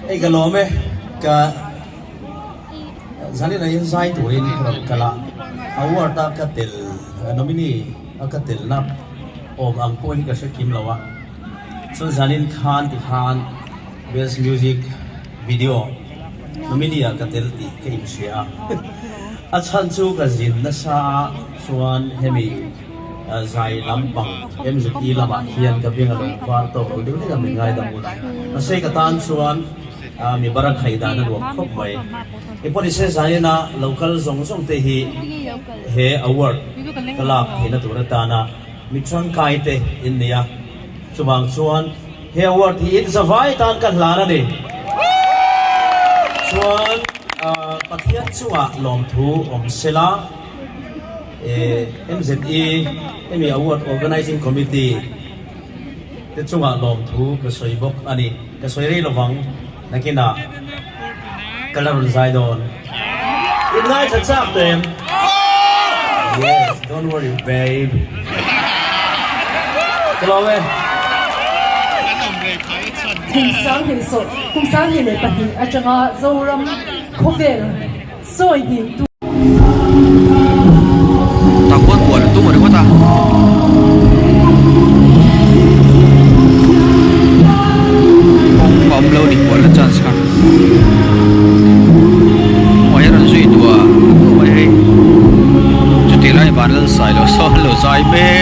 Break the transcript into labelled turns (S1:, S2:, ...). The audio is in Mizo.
S1: Hei ka lawm e ka Zalina in zai turin ka rawn kal a, award a ka tel nominee a ka telna awm ang pawh hi ka hre kim lo a, chuan Zalin khan tikhan best music video nominee ah ka tel tih ka inhria a, a chhan chu ka zin nasa a chuan hemi zai lampang MZE lamah hian ka beng a lo var tawk lo deuh hlek a min ngaidam ula, mahse ka tan chuan. Mi bara khai dan a nuam khawp mai. I pawh zaina local zawng zawng te hi he award ka lak theihna tur atana mi tangkai te in nei a, chuvang chuan he award hi in zavai tan ka hlan a ni. Chuan Pathian chungah lawmthu awm sela MZE hemi award organizing committee te chungah lawmthu ka sawi bawk a ni. Ka sawi rei lovang, nakinah ka la rawn zai dawn. In ngaithla chak tawh em? Yes, don't worry babe. Ka lawm e.
S2: Kum sanghnih sawh, kum sanghnih leh pahnih atanga Zoram khawvel sawi hnih tu.
S3: Tak buat buat tu ringawt a. Kawng a awm lo ni kual na chance kha. Uai a rawn zui duh a, uai hei chutih lai van lal sai lo sawn lo zai mek.